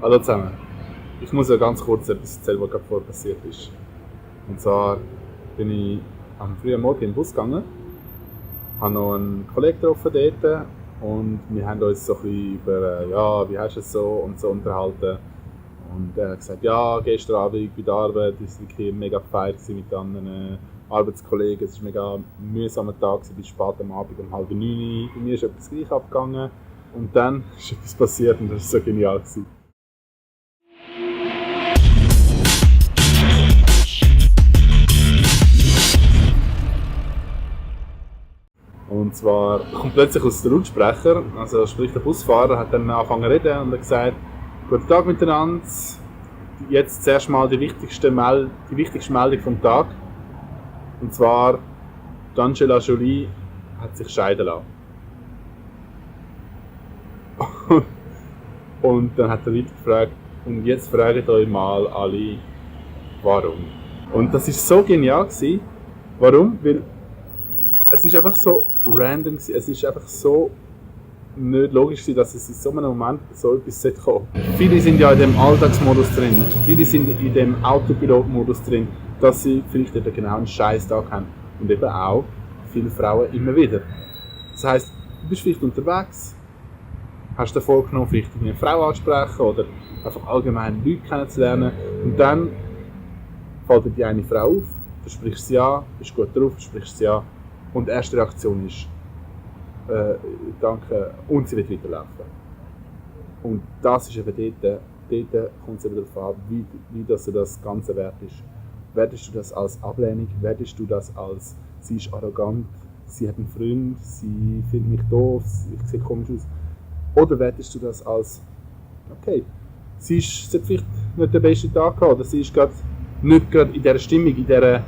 Hallo zusammen. Ich muss ja ganz kurz etwas erzählen, was gerade vorher passiert ist. Und zwar bin ich am frühen Morgen in den Bus gegangen, habe noch einen Kollegen getroffen dort und wir haben uns so ein bisschen über, ja, wie hast du es so und so unterhalten. Und er hat gesagt, ja, gestern Abend bei der Arbeit war es wirklich mega gefeiert mit anderen Arbeitskollegen. Es war ein mega mühsamer Tag, bis spät am Abend um 8:30. Bei mir ist etwas gleich abgegangen. Und dann ist etwas passiert und das war so genial. Und zwar kommt plötzlich aus dem Lautsprecher, also sprich der Busfahrer hat dann angefangen zu reden und hat gesagt, guten Tag miteinander, jetzt zuerst mal die wichtigste Meldung vom Tag. Und zwar, Angela Jolie hat sich scheiden lassen. Und dann hat er weiter gefragt, und jetzt fragt euch mal alle, warum. Und das war so genial gewesen. Warum? Weil es ist einfach so random gewesen. Es ist einfach so nicht logisch gewesen, dass es in so einem Moment so etwas kommen sollte. Viele sind ja in dem Alltagsmodus drin. Viele sind in dem Autopilot-Modus drin, dass sie vielleicht eben genau einen Scheiß-Tag haben. Und eben auch viele Frauen immer wieder. Das heisst, du bist vielleicht unterwegs, hast dir vorgenommen, vielleicht eine Frau anzusprechen oder einfach allgemein Leute kennenzulernen. Und dann fällt dir die eine Frau auf, du sprichst sie an, bist gut drauf, sprichst sie an. Und die erste Reaktion ist, danke, und sie wird weiterlaufen. Und das ist eben dort kommt es eben darauf an, wie das Ganze wertest. Wertest du das als Ablehnung? Wertest du das als, sie ist arrogant, sie hat einen Freund, sie findet mich doof, ich sehe komisch aus? Oder wertest du das als, okay, sie hat vielleicht nicht den besten Tag gehabt, oder sie ist nicht gerade in dieser Stimmung, in dieser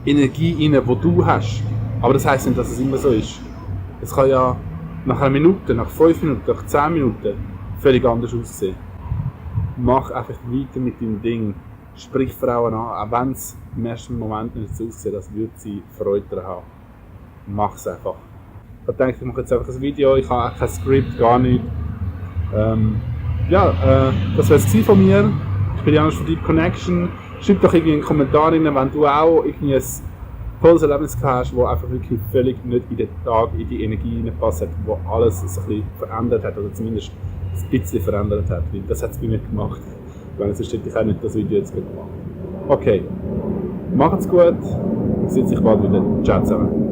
Energie rein, die du hast. Aber das heisst nicht, dass es immer so ist. Es kann ja nach einer Minute, nach 5 Minuten, nach 10 Minuten völlig anders aussehen. Mach einfach weiter mit deinem Ding. Sprich Frauen an, auch wenn es im ersten Moment nicht so aussieht, als würde sie Freude daran haben. Mach es einfach. Ich habe gedacht, ich mache jetzt einfach ein Video, ich habe auch kein Skript, gar nichts. Das wäre es von mir. Ich bin Janusz von Deep Connection. Schreib doch irgendwie einen Kommentar rein, wenn du auch irgendwie ein tolles Erlebnis hast, das einfach wirklich völlig nicht in den Tag, in die Energie hineingepasst hat, wo alles so ein bisschen verändert hat, oder zumindest ein bisschen verändert hat. Weil das hat es bei mir gemacht. Weil sonst hätte ich auch nicht das Video jetzt gemacht. Okay, macht's gut, wir sehen uns bald wieder. Ciao zusammen.